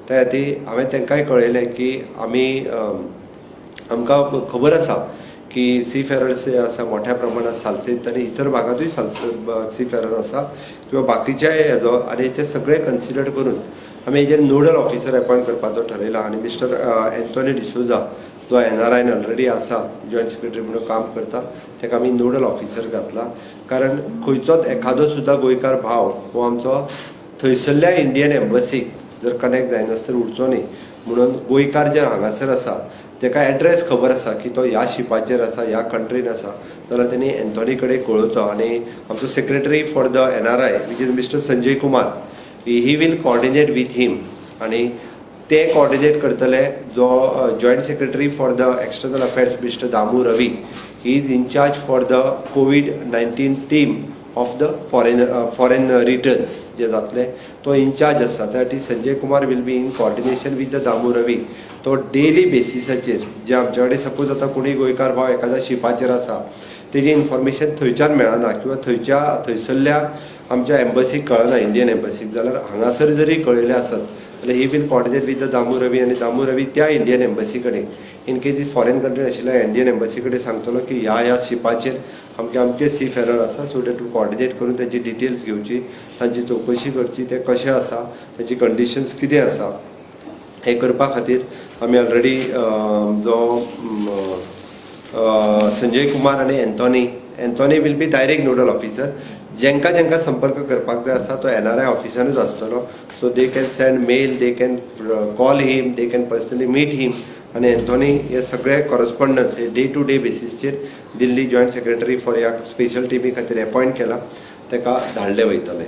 त्या खातीर हांवें तांकांय कळयलें की आमी आमकां खबर आसा की सी फेरर्स जे आसा मोठ्या प्रमाणात सालसेत आनी इतर भागातूय सी फेरर आसा किंवा बाकीच्याय हेजो, आनी ते सगळे कन्सिडर करून आमी हेजेर नोडल ऑफिसर अपॉयंट करपाचो ठरयला. आनी मिस्टर एन्थोनी डिसोजा, जो एनआरआयन ऑलरेडी आसा, जॉयंट सेक्रेटरी म्हणून काम करता, ताका आमी नोडल ऑफिसर घातला. कारण खंयचोच एखादो सुद्दां गोंयकार भाव हो आमचो थंयसरल्या इंडियन एम्बसीक जर कनेक्ट जायनासतना उरचो न्ही म्हणून, गोंयकार जे हांगासर आसा, ताका एड्रेस खबर आसा की तो ह्या शिपाचेर आसा, ह्या कंट्रीन आसा, जाल्यार तेणी एन्थोनी कडेन कळोवचो. आनी आमचो secretary for the NRI, which is Mister Sanjay Kumar, he will coordinate with him आनी ते कॉर्डिनेट करतले. जो joint secretary for the external affairs, Mister Damu Ravi, he is incharge for the COVID-19 team of the foreign returns जे जातले, तो in-charge आसा. त्या खातीर Sanjay Kumar will be in coordination with the Damu Ravi. तो daily बेसिसाचेर जे आमचे कडेन, suppose आतां कोणूय गोंयकार भाव एखाद्या शिपाचेर आसा, तेजी इन्फॉर्मेशन थंयच्यान मेळना किंवा थंयच्या थंयसरल्या आमच्या एम्बसीक कळना, इंडियन एम्बसीक, जाल्यार हांगासर जरी कळयलें आसत जाल्यार he will coordinate with the Damu Ravi आनी दामू रवी त्या इंडियन एम्बसी कडेन, इन केस फॉरेन कंट्री आशिल्ल्या इंडियन एम्बसी कडेन सांगतलो की ह्या ह्या शिपाचेर अमके अमके सी फेरर आसा, सो that coordinate करून तांची डिटेल्स घेवची, तांची चवकशी करची, ते कशे आसा, तांची कंडिशन्स कितें आसा. हें करपा खातीर आमी ऑलरेडी जो संजय कुमार आनी Anthony, Anthony will be direct nodal officer. जेंका जेंका संपर्क करपाक जाय आसा, तो एनआरआय ऑफिसानूच आसतलो. So they can send mail, they can call him, they can personally meet him. आनी एन्थोनी हे सगळे कॉरस्पॉन्डन्स हे डे टू डे बेसीसचेर दिल्ली जॉयंट सेक्रेटरी फॉर ह्या स्पेशल टिमी खातीर अपॉयंट केला, ताका धाडले वयतले.